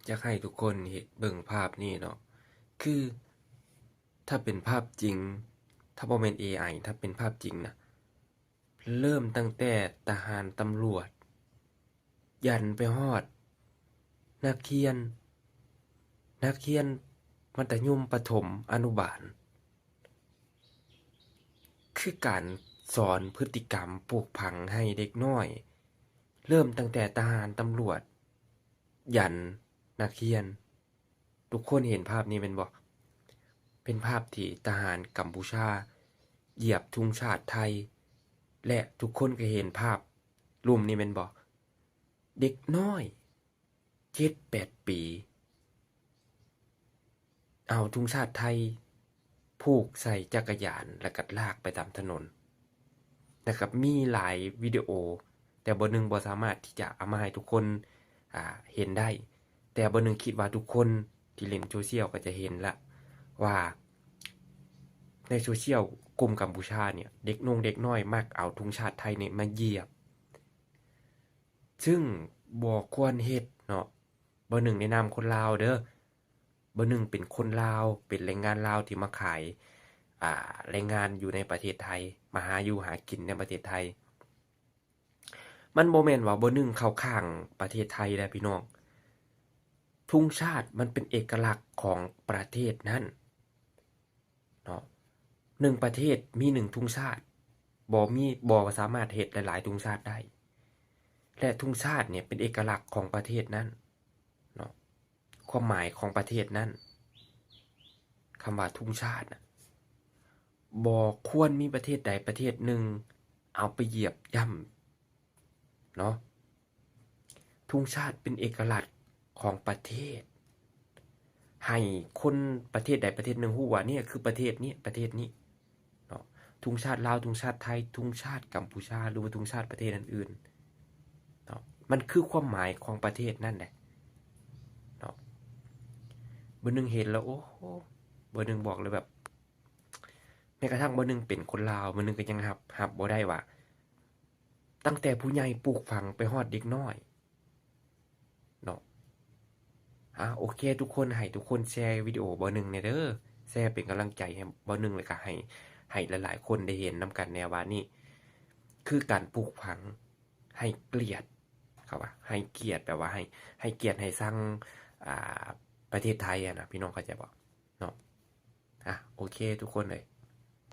ຢາກໃຫ້ທຸກຄົນເຫັນເບິ່ງພາບນີ້ເນາະ ຄືຖ້າເປັນພາບຈິງ ຖ້າບໍ່ແມ່ນເອໄອ ຖ້າເປັນພາບຈິງນະ ເລີ່ມຕັ້ງແຕ່ທະຫານ, ຕຳຫຼວດ ຢັນໄປຮອດນັກຮຽນ, ນັກຮຽນມັດທະຍົມປະຖົມ, ອະນຸບານ ຄືການສອນພຶດຕິກຳປູກຝັງໃຫ້ເດັກນ້ອຍ ເລີ່ມຕັ້ງແຕ່ທະຫານ, ຕຳຫຼວດ ຢັນນັກຮຽນ. ທຸກຄົນເຫັນພາບນີ້ແມ່ນບໍ່? ເປັນພາບທີ່ທະຫານກຳປູຊາຢຽບທຸງຊາດໄທ ແລະ ທຸກຄົນກໍເຫັນພາບລຸ່ມນີ້ແມ່ນບໍ່? ເດັກນ້ອຍເຈັດແປດປີ ເອົາທຸງຊາດໄທຜູກໃສ່ຈັກກະຍານ ແລ້ວກໍລາກໄປຕາມຖະໜົນ. ແລ້ວກໍມີຫຼາຍວິດີໂອ ແຕ່ບໍ່ໜຶ່ງບໍ່ສາມາດທີ່ຈະເອົາມາໃຫ້ທຸກຄົນ ອ່າ ເຫັນໄດ້. ແຕ່ບໍ່ໜຶ່ງຄິດວ່າທຸກຄົນທີ່ຫຼິ້ນໂຊຊຽວກໍຈະເຫັນລະວ່າ ໃນໂຊຊຽວກຸ່ມກຳປູຊານີ້ ເດັກນົງເດັກນ້ອຍມັກເອົາທຸງຊາດໄທນີ້ມາຢຽບ ຊຶ່ງບໍ່ຄວນເຮັດເນາະ. ບໍ່ໜຶ່ງໃນນາມຄົນລາວເດີ ບໍ່ໜຶ່ງເປັນຄົນລາວ ເປັນແຮງງານລາວທີ່ມາຂາຍ ອ່າ ແຮງງານຢູ່ໃນປະເທດໄທ ມາຫາຢູ່ຫາກິນໃນປະເທດໄທ. ມັນບໍ່ແມ່ນວ່າບໍ່ໜຶ່ງເຂົ້າຂ້າງປະເທດໄທເດ້ພີ່ນ້ອງ. ທຸງຊາດມັນເປັນເອກະລັກຂອງປະເທດນັ້ນເນາະ. ໜຶ່ງປະເທດມີໜຶ່ງທຸງຊາດ ບໍ່ມີ ບໍ່ສາມາດເຮັດຫຼາຍໆທຸງຊາດໄດ້ ແລະ ທຸງຊາດນີ້ເປັນເອກະລັກຂອງປະເທດນັ້ນເນາະ. ຄວາມໝາຍຂອງປະເທດນັ້ນ ຄຳວ່າທຸງຊາດນະ ບໍ່ຄວນມີປະເທດໃດປະເທດໜຶ່ງເອົາໄປຢຽບຢ່ຳເນາະ. ທຸງຊາດເປັນເອກະລັກຂອງປະເທດ ໃຫ້ຄົນປະເທດໃດປະເທດໜຶ່ງຮູ້ວ່າ ນີ້ຄືປະເທດນີ້ ປະເທດນີ້ເນາະ. ທຸງຊາດລາວ ທຸງຊາດໄທ ທຸງຊາດກຳປູຊາ ຫຼືວ່າທຸງຊາດປະເທດອື່ນໆເນາະ ມັນຄືຄວາມໝາຍຂອງປະເທດນັ້ນແຫຼະເນາະ. ບໍ່ໜຶ່ງເຫັນແລ້ວ ໂອ້ໂຫ ບໍ່ໜຶ່ງບອກເລີຍແບບ ແມ້ກະທັ່ງບໍ່ໜຶ່ງເປັນຄົນລາວ ບໍ່ໜຶ່ງກໍຍັງຮັບ ຮັບບໍ່ໄດ້ວ່າ ຕັ້ງແຕ່ຜູ້ໃຫຍ່ປູກຝັງໄປຮອດເດັກນ້ອຍເນາະ. ອ່າ ໂອເຄ ທຸກຄົນ ໃຫ້ທຸກຄົນແຊວິດີໂອບໍ່ໜຶ່ງແດ່ເດີ ແຊເປັນກຳລັງໃຈໃຫ້ບໍ່ໜຶ່ງ ແລ້ວກໍໃຫ້ ໃຫ້ຫຼາຍໆຄົນໄດ້ເຫັນນຳກັນແດ່ວ່ານີ້ຄືການປູກຝັງໃຫ້ກຽດ ເຂົາວ່າໃຫ້ກຽດ ແປວ່າໃຫ້ ໃຫ້ກຽດໃຫ້ຊັງ ອ່າ ປະເທດໄທຫັ້ນນະ ພີ່ນ້ອງເຂົ້າໃຈບໍ່ເນາະ? ອ່າ ໂອເຄ ທຸກຄົນເອີຍ